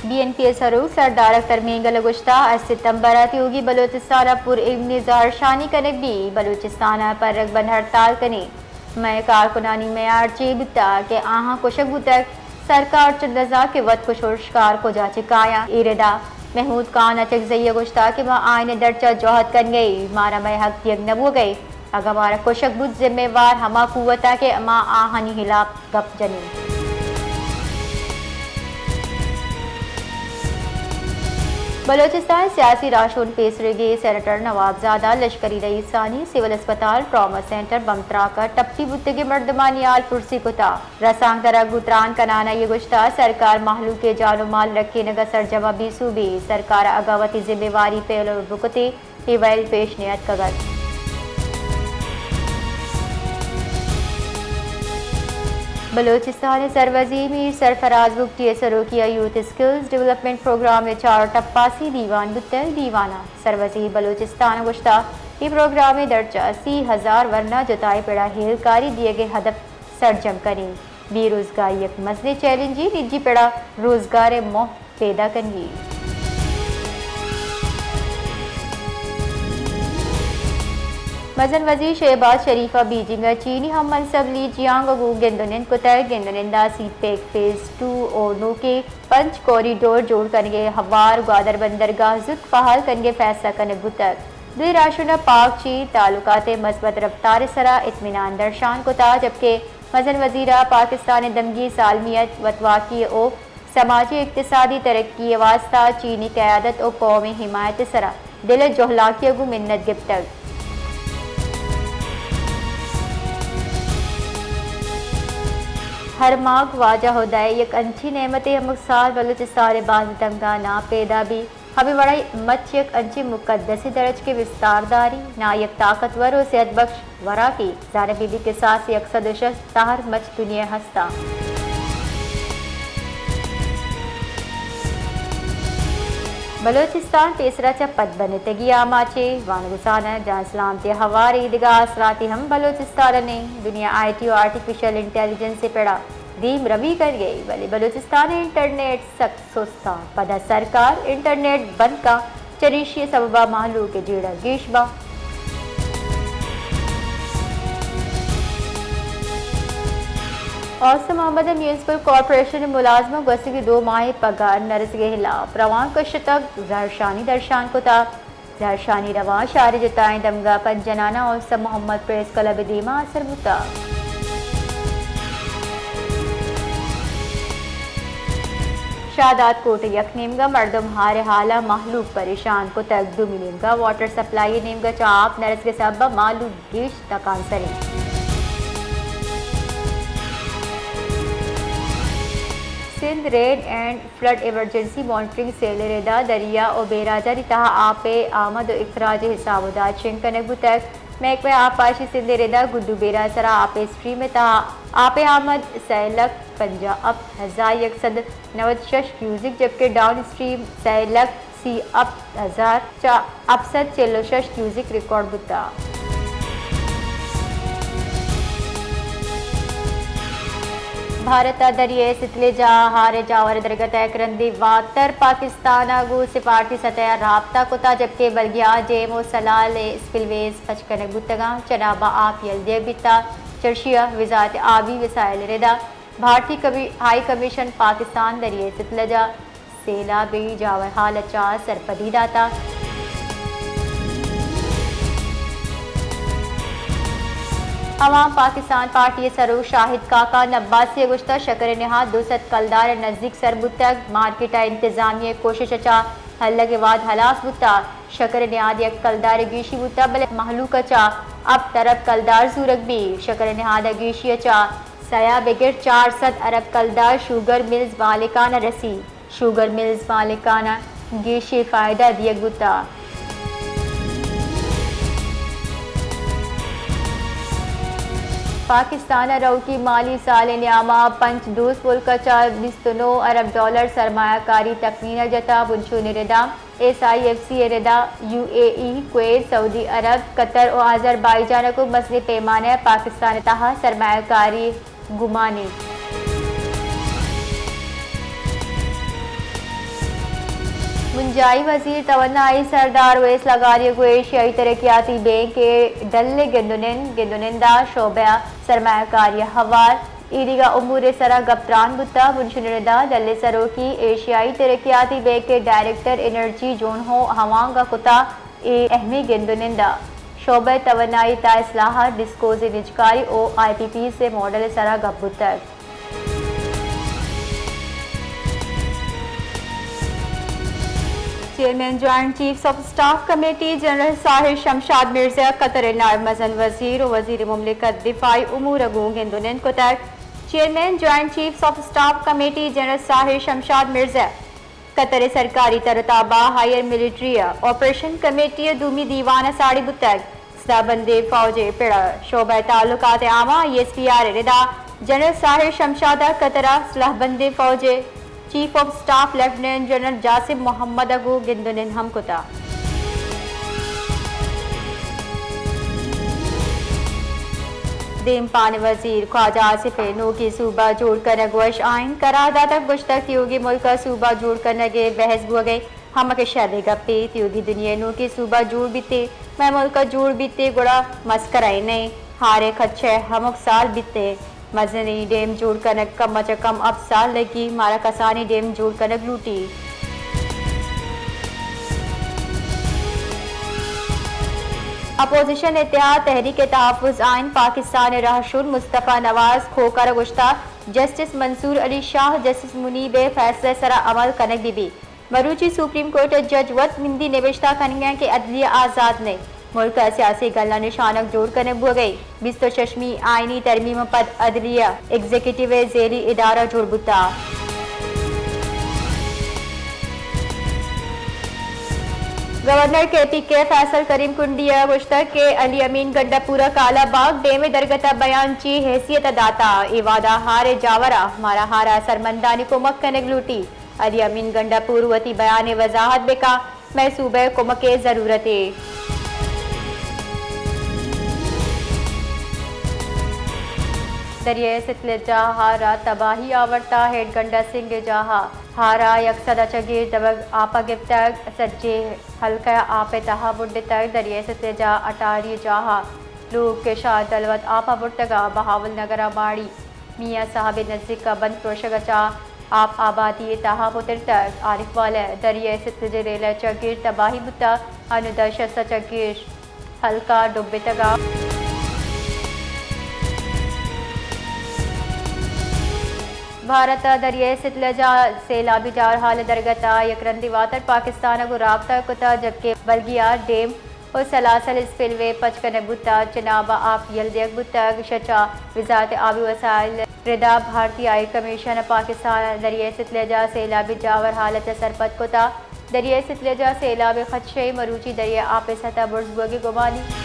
Be N P ءِ سروک سردار اختر مینگل ءَ گوشتہ، ہشت ستمبر ءَ تیوگی بلوچستان ءَ پر ایمنی زہرشانی کنگ بی، بلوچستان ءَ پر رگبند ہڑتال کنیں۔ مئے کارکنانی میار چے بوتہ کہ آہاں کشگ بوتگ، سرکار چہ نزانت کہ وت کشور شکار کجا چہ کایاں۔ اے ردا محمود خان اچکزئی ءَ گوشتہ کہ ما آئین ءِ درچ ءَ جہد کنگ ءَ ایں، مارا مئے حق دیگ نہ بوگ ءَ ایں۔ اگاں مارا کشگ بوت، ذمہ وار ہما قوت ءَ کہ ما آہانی ہلاپ گپ جنیں۔ بلوچستان سیاسی راہشون پیسریگیں سینیٹر نواب زادہ لشکری رئیسانی سول اسپتال ٹراما سینٹر بمب تراک ءَ ٹپی بوتگیں مردمانی حال پرسی کتہ۔ رسانکدر ءَ گوں تران کنان ءَ اے گوشتہ، سرکار مہلوک ءِ جان ءُ مال رکینگ ءَ سرجم ءَ بے سوبی، سرکار ءَ اگاں وتی ذمہ واری پہل بہ کتیں، اے ویل پیش نیاتکگ ات۔ بلوچستان ءِ سروزیر میر سرفراز بگٹی ءِ سروکی ءَ یوتھ اسکلز ڈیولپمنٹ پروگرام ءِ چار ٹپاسی دیوان بوتگ۔ دیوان ءَ سروزیر بلوچستان ءَ گوشتہ، اے پروگرام ءِ درچ ءَ سی ہزار ورنا جتائیں پڑ ءَ ہیلکاری دیگ ءِ ہدف سرجم کنیں۔ بے روزگاری یک مزنیں چیلنجے، نجی پڑ ءَ روزگار ءِ موہ پیدا کنگی۔ مزن وزیر شہباز شریف ءَ بیجنگ ءَ چینی ہم منصب لی جیانگ ءَ گوں گند ءُ نند کتگ۔ گند ءُ نند ءَ سی پیک فیز ٹو ءُ نوکیں پنچ کوریڈور جوڑ کنگ ءِ ہوار گوادر بندرگاہ زوت فعال کنگ ءِ فیصلہ کنگ بوتگ۔ دوئیں راہشون ءَ پاک چین تعلقات ءِ مثبت رفتار ءِ سرا اطمینان درشان کتگ، جبکہ مزن وزیر ءَ پاکستان ءِ دمگی سالمیت، وتواکی ءُ سماجی اقتصادی ترقی ءِ واستہ چینی قیادت ءُ قومی حمایت ءِ سرا دل ءِ جہلانکی ءَ گوں منت گپتگ۔ ہر ماگ واجہ ہدا ءِ یک انچیں نعمتے، ہمک سال بلوچستان ءِ باز دمگاں ناں پیدا بی۔ ہمے وڑا مچ یک انچیں مقدسیں درچکے بستار داری، ناں یک طاقتور ءُ صحت بخش وراکے۔ زانگ بہ بیت کہ ساس یک سد ءُ شست تہر مچ دنیا ءَ ہستاں۔ بلوچستان پیسرا چہ پدبنتگی آماچ ایں۔ وانگزان ءَ جان سلامتی ءِ ہوار ایدگہ آسراتے ہم بلوچستان ءَ نیں۔ دنیا آئی ٹی ءُ آرٹیفیشل انٹیلیجنس ءِ پڑ ءَ دیم روی کنگ ءَ ایں، بلے بلوچستان ءِ انٹرنیٹ سک سستاں۔ پدا سرکار انٹرنیٹ بند کن، چریشی ءِ سبب ءَ مہلوک ءِ جیڑہ گیش باں۔ اوست محمد ءِ میونسپل کارپوریشن ءِ ملازماں گوستگیں دو ماہ ءِ پگار نہ رسگ ءِ ہلاپ روانک کشتگ، زہرشانی درشان کتگ۔ زہرشانی روان شہر ءِ جتائیں دمگاں پنچ جناناں اوست محمد پریس کلب ءِ دیما آسر بوتگ۔ شہداد کوٹ ءِ یک نیمگا مردم ہار ءِ ہالا مہلوک پریشان کتگ، دومی نیمگا واٹر سپلائی ءِ نیمگا چہ آپ نہ رسگ ءِ سبب ءَ مہلوک گیش تکانسر انت۔ Sindh rain and flood emergency monitoring cell ءِ ردا دریا ءُ بیراجانی تہا آپ ءِ آمد ءُ اخراج ءِ حساب ءُ داد شنگ کنگ بوتگ۔ محکمہ آبپاشی سندھ ءِ ردا گڈو بیرا ءِ سرا آپ ءِ اسٹریم ءِ تہا آپ ءِ آمد سئے لکھ پنجاہ ہپت ہزار یک سد نود شش کیوزک، جبکہ ڈاؤن اسٹریم سئے لکھ سی ہپت ہزار چہ ہپت سد چل ءُ شش کیوزک ریکارڈ بوتگ۔ بھارت ءَ دریائے ستلج ءَ ہار ءِ جاور ءِ درگت ءَ یک رندے واتر پاکستان ءَ گوں سفارتی سطح ءَ رابطہ کتگ، جبکہ بلگیہ ءَ جیم ءُ سلال ءِ اسپل ویز پچ کنگ بوتگ انت، چناب ءَ آپ یل دیگ بیتگ۔ چرشی ءَ وزارت آبی وسائل ءِ ردا بھارتی کمی-، ہائی کمیشن پاکستان دریائے ستلج ءَ سیلابی جاورحال ءَ چہ سرپدی داتگ۔ عوام پاکستان پارٹی ءِ سروک شاہد کاکان عباسی ءَ گوشتگ، شکر ءِ نہاد دو سد کلدار ءِ نزیک سر بوتگ، مارکیٹ ءِ انتظامیہ ءِ کوشش ءَ چہ ہلگ ءِ وہد ہلاس بوتگ۔ شکر ءِ نہاد یک کلدار ءِ گیشی بوتگ، بلے مہلوک ءَ چہ ہپت ارب کلدار زورگ بیت۔ شکر ءِ نہاد ءِ گیشی ءَ چہ سیاہ بگر چار سد ارب کلدار شوگر ملز مالکان ءَ رسیت۔ شوگر ملز مالکان ءَ گیشیں فائدہ دیگ بوتگ۔ پاکستان ءَ روکی مالی سال ءِ نیام ءَ پنچ دوست ملک ءَ چہ بیست ءُ نو ارب ڈالر سرمایہ کاری تکنینگ جتگ، بنشون ءِ ردا ایس آئی ایف سی ءِ ردا یو اے ای، کویت، سعودی عرب، قطر ءُ آذربائیجان ءَ گوں مزنیں پیمانہ ءَ پاکستان ءِ تہا سرمایہ کاری گمان انت۔ بنجاھی وزیر توانائی سردار اویس لغاری ءَ گوں ایشیائی ترقیاتی بینک ءِ ڈل ءِ گند ءُ نند، گند ءُ نند ءِ شعبہ ءَ سرمایہ کاری ءَ ہوار ایدگہ امور ءِ سرا گپ تران بوتگ۔ بنشون ءِ ردا ڈل ءِ سروکی ایشیائی ترقیاتی بینک ءِ ڈائریکٹر انرجی جون ہو ہوانگ ءَ کتگ۔ اے اہمیں گند ءُ نند ءَ شعبہ توانائی ءِ تہا اصلاحات، ڈسکوز ءِ نجکاری ءُ آئی پی پیز ءِ ماڈل ءِ سرا گپ بوتگ۔ Chairman joint chiefs of staff committee general Sahir Shamshad Mirza Qatar ءِ نائب مزن وزیر ءُ وزیر مملکت دفاعی امور ءَ گوں گند ءُ نند کتگ۔ Chairman joint chiefs of staff committee general Sahir Shamshad Mirza Qatar ءِ سرکاری تر ءُ تاب ءَ ہائیر ملٹری آپریشن کمیٹی ءِ دومی دیوان ءَ ساڑی بوتگ۔ سلاہ بندیں فوج ءِ پڑ ءِ شعبہ تعلقات عامہ، آئی ایس پی آر، ءِ ردا جنرل ساحر شمشاد ءَ قطر ءِ سلاہ بندیں فوج ءِ chief of staff lieutenant general Jassim Muhammad ءَ گوں گند ءُ نند ہم کتگ۔ دیمپان ءِ وزیر خواجہ آصف ءَ نوکیں صوبہ جوڑ کنگ وش آئین قرار داتگ، گوشتگ تیوگیں ملک ءِ صوبہ جوڑ کنگ ءِ بحث بوگ ءِ ہمک شریں گپے، تیوگیں دنیا ءِ نوکیں صوبہ جوڑ بیت ءُ مئے ملک ءَ جوڑ بیت ءُ گڑا مسکرا ئے نہ اِنت۔ ہار ءِ خدشہ ہمک سال بیت ءُ مزنیں ڈیم جوڑ کنگ کم ءَ چہ کم ہپت سال لگی، مارا کسانیں ڈیم جوڑ کنگ لوٹی۔ اپوزیشن اتحاد تحریک تحفظ آئین پاکستان ءِ رہشون مصطفی نواز کھوکھر ءَ گوشتگ جسٹس منصور علی شاہ، جسٹس منیب ءِ فیصلہ ءِ سرا عمل کنگ بہ بیت۔ مروچی سپریم کورٹ ءِ جج وت نمدی نبشتہ کنگ ءَ اِنت کہ عدلیہ آزاد نہ اِنت، ملک ءِ سیاسی گلاں نشانگ جوڑ کنگ بوگ ءَ اِنت۔ بیست ءُ ششمی آئینی ترمیم ءَ پد عدلیہ ایگزیکٹو ءِ ذیلی ادارہ جوڑ بوتگ۔ گورنر کے پی کے فیصل کریم کنڈی ءَ گوشتگ کہ علی امین گنڈا پور ءَ کالا باغ ڈیم ءِ درگت ءَ بیان چی حیثیت ءَ داتگ، اے وہد ءَ ہار ءِ جاور ءَ مارا ہار ءِ سرمندانی کمک کنگ لوٹی۔ علی امین گنڈا پور وتی بیان ءَ وضاحت بہ کن، مئے صوبہ ءَ کمک ءِ ضرورت اِنت۔ دریائے ستلج ءَ ہار ءَ تباہی آورتگ، ہیڈ گنڈا سنگھ ءِ جاہ ءَ ہار ءِ یک سد ءَ چہ گیش دمگ آپ ءَ گپتگ، سجہیں حلقہ آپ ءِ تہا بڈتگ، دریائے ستلج ءِ اٹاری جاہ ءِ لوگ کہ شاہ دلوت آپ ءَ برتگ ءُ بہاول نگر ءَ باڑی میاں صاحب ءِ نزیک ءَ بند پروشگ ءَ چہ آپ آبادی ءِ تہا پترتگ۔ عارف والد، دریائے ستلج ءِ ریل ءَ چہ گیش تباہی بوتگ، انوں دہ شست ءَ چہ گیش حلقہ ڈبتگ ءَ۔ بھارت ءَ دریائے ستلج ءِ سیلابی جاورھال ءِ درگت ءَ یک رندی واتر پاکستان ءَ گوں رابطہ کتگ، جبکہ بلگیار ڈیم ءُ سلاسل اسپل وے پچ کنگ بوتگ، چناب ءَ آپ یل دیگ بوتگ۔ شچا وزارت آبی وسائل ءِ ردا بھارتی ہائی کمیشن ءَ پاکستان ءَ دریائے ستلج ءِ سیلابی جاورھال ءَ چہ سرپد کتگ۔ دریائے ستلج ءِ سیلاب ءِ خدشہ ءَ مروچی دریا ءِ آپ ءِ سطح برز بوگ ءِ گمان اِنت۔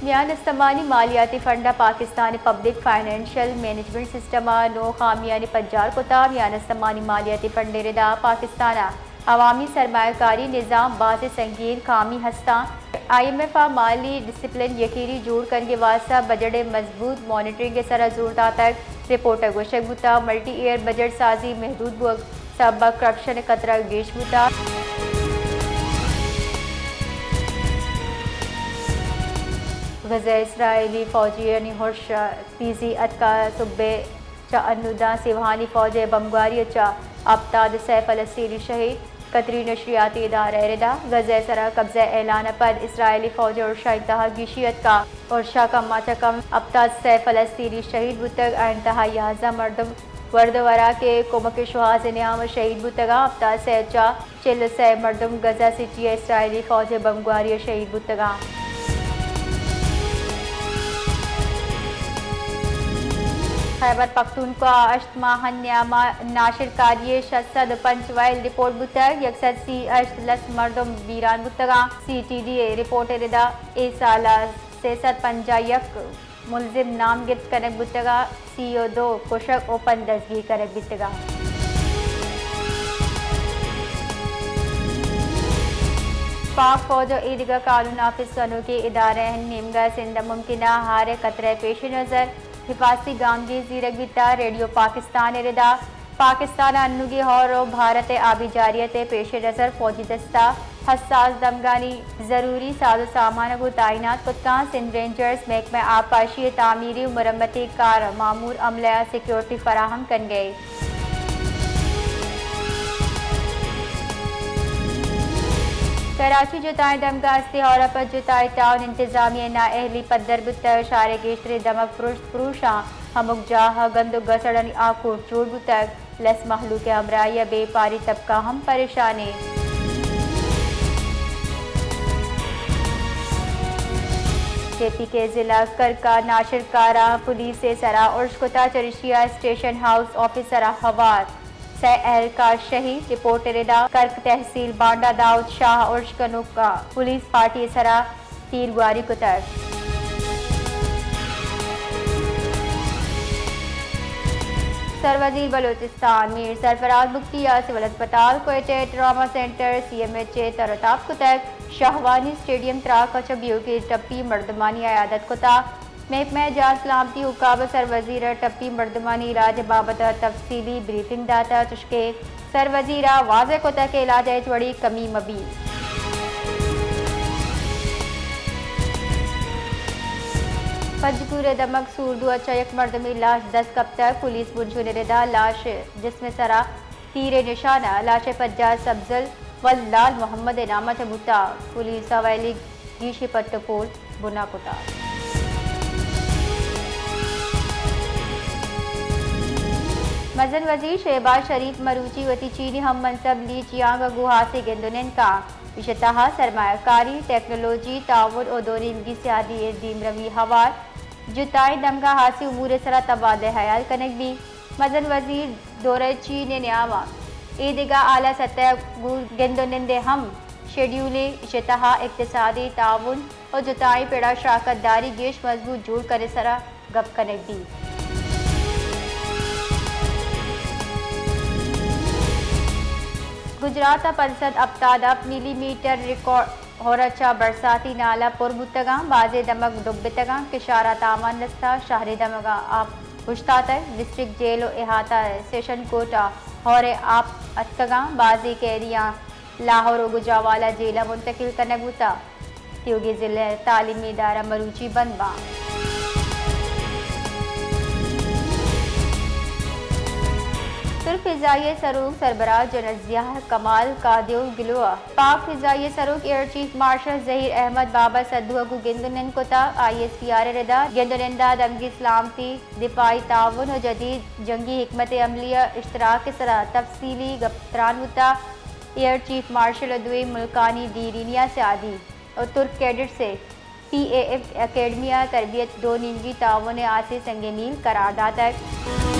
میان استمانی مالیاتی فنڈ ءَ پاکستان ءِ پبلک فنانشل مینجمنٹ سسٹم ءَ نو خامیانی پجار کتگ۔ میان استمانی مالیاتی فنڈ ءِ ردا پاکستان ءِ عوامی سرمایہ کاری نظام بازیں سنگین خامی ہستاں۔ آئی ایم ایف ءَ مالی ڈسپلن یکیری جوڑ کنگ ءِ واستہ بجٹ ءِ مضبوط مانیٹرنگ ءِ سرا زور داتگ۔ رپورٹ ءَ گوشگ بوتگ ملٹی ایئر بجٹ سازی محدود بوگ سبب ءَ کرپشن ءِ خطرہ گیش بوتگ۔ غزہ ءَ اسرائیلی فوجیانی ارش تیزی اتکگ، صبح ءَ چہ انوں داں سیوھانی فوج ءِ بمبگواری ءَ چہ ہپتاد ءُ سئے فلسطینی شہید۔ قطری نشریاتی ادارہ ءِ ردا غزہ ءِ سرا قبضہ ءِ اعلان ءَ پد اسرائیلی فوج ءِ ارشانی تہا گیشی اتکگ۔ ارش ءَ کم ءَ چہ کم ہپتاد ءُ سئے فلسطینی شہید بوتگ، آیانی تہا یازدہ مردم ورد ءُ وراک ءِ کمک ءِ شوہاز ءِ نیام ءَ شہید بوتگ ءُ ہپتاد ءُ سئے ءَ چہ چل ءُ سئے مردم غزہ سٹی ءَ اسرائیلی فوج ءِ بمبگواری ءَ شہید بوتگ اَنت۔ خیبر پختونخوا ءَ ہشت ماہ ءِ نیام ءَ ناشرکاری ءِ شش سد ءُ پنچ ویل رپورٹ بوتگ، یک سد سی ءُ ہشت لس مردم بیران بوتگ اَنت۔ سی ٹی ڈی ءِ رپورٹ ءِ ردا اے سال ءَ سئے سد پنجاہ ءُ یک ملزم نامگپت کنگ بوتگ ءُ سی ءُ دو کشگ ءُ پنچ دزگیر کنگ بیتگ اَنت۔ پاک فوج ءُ ایدگہ قانون نافذ کنوکیں ادارہانی نیمگ ءَ سندھ ءَ ممکنہ ہار ءِ خطرہ ءِ پیش نظر حفاظتی گامگیج زیرگ بیتگ۔ ریڈیو پاکستان ءِ ردا پاکستان ءِ انوگیں ہور ءُ بھارت ءِ آبی جارحیت ءِ پیش نظر فوجی دستہ حساس دمگانی ضروری ساز ءُ سامان ءَ گوں تعینات کت کنت۔ سندھ رینجرز محکمہ آبپاشی ءِ تعمیری ءُ مرمتی کار ءَ مامور عملہ ءَ سیکورٹی فراہم کنگ ءَ۔ کراچی جتائیں دمگاں ہستیں ہور ءَ پد جتائیں ٹاؤن انتظامیہ ءِ نااہلی پدر بوتگ۔ شہر ءِ گیشتریں دمگ پرشت پروشاں، ہمک جاہ ءَ گند ءُ گسڑانی آکوٹ جوڑ بوتگ۔ لس مہلوک ءِ ہمراہی ءَ بیپاری طبقہ ہم پریشان اِنت۔ جے پی کے ضلع کرک ءَ ناشرکاراں پولیس ءِ سرا ارش کتگ، چریشی ءَ اسٹیشن ہاؤس آفیسر ءَ ہوار سئے اہلکار شہید۔ رپورٹ ءِ ردا کرک تحصیل بانڈا داؤد شاہ ءَ ارش کنوکاں پولیس پارٹی ءِ سرا تیرگواری کتگ۔ سروزیر بلوچستان میر سرفراز بگٹی ءَ سول ہسپتال کوئٹہ ءِ trauma centre C M H ءَ تر ءُ تاب کتگ۔ شاہوانی اسٹیڈیم تراک ءَ چہ بیوگیں ٹپی مردمانی عیادت کتگ۔ محکمہ جان سلامتی حکام ءَ سروزیر ءَ ٹپی مردمانی علاج ءِ بابت ءَ تفصیلی بریفنگ داتگ، چوشکہ سروزیر ءَ واضح کتگ کہ علاج ءَ ہچ وڑیں کمی مہ بیت۔ پنجگور ءِ دمگ سوردو ءَ چہ یک مردمے لاش دست کپتگ۔ پولیس بنشون ءِ ردا لاش ءِ جسم ءِ سرا تیر ءِ نشان ءَ لاش ءِ پجار سبزل ولد لال محمد ءِ نام ءَ چہ بوتگ۔ پولیس ءَ ویلی گیشیں پٹ ءُ پول بنا کتگ۔ مزن وزیر شہباز شریف مروچی وتی چینی ہم منصب لی چیانگ ءَ گوں ہاسیں گند ءُ نند کنت۔ ایشی ءِ تہا سرمایہ کاری، ٹیکنالوجی، تعاون ءُ دو نیمگی سیادی ءِ دیمروی ہوار جتائیں دمگاں ہاسیں امور ءِ سرا تبادلہ ہیال کنگ بیت۔ مزن وزیر دورہ چین ءِ نیام ءَ اے دگہ اعلی سطح ءَ گوں گند ءُ نند ءِ ہم شیڈیول اِنت، ایشی ءِ تہا اقتصادی تعاون ءُ جتائیں پڑ ءَ شراکت داری گیش مضبوط جوڑ کنگ ءِ سرا گپ کنگ بیت۔ گجرات ءَ پنچ سد ہپتاد ہپت ملی میٹر ریکارڈ ہور ءَ چہ برساتی نالہ پر بوتگ اَنت، بازیں دمگ ڈبتگ اَنت، کشار ءَ تاوان رستگ، شہریں دمگاں آپ اوشتاتگ، ڈسٹرکٹ جیل ءُ احاطہ سیشن کورٹ ءَ ہور ءِ آپ اتکگ اَنت، بازیں قیدیاں لاہور ءُ گوجرانوالہ جیل ءَ منتقل کنگ بوتگ۔ تیوگیں ضلع ءِ تعلیمی ادارہ مروچی بند باں۔ ترک فضائیہ ءِ سروک سربراہ جنرل ضیاء کمال قادیو گلو ءَ پاک فضائیہ ءِ سروک ایئر چیف مارشل ظہیر احمد بابر سدھو ءَ گوں گند ءُ نند کتگ۔ آئی ایس پی آر ءِ ردا گند ءُ نند ءَ دمگی سلامتی، دفاعی تعاون ءُ جدید جنگی حکمت عملی ءِ اشتراک ءِ سرا تفصیلی گپ تران بوتگ۔ ایئر چیف مارشل ءُ دوئیں ملکانی دیرینی ءَ سیادی ءُ ترک کیڈٹس ءِ پی اے ایف اکیڈمی ءَ تربیت دو نیمگی تعاون ءِ ہاسیں سنگ میل قرار داتگ۔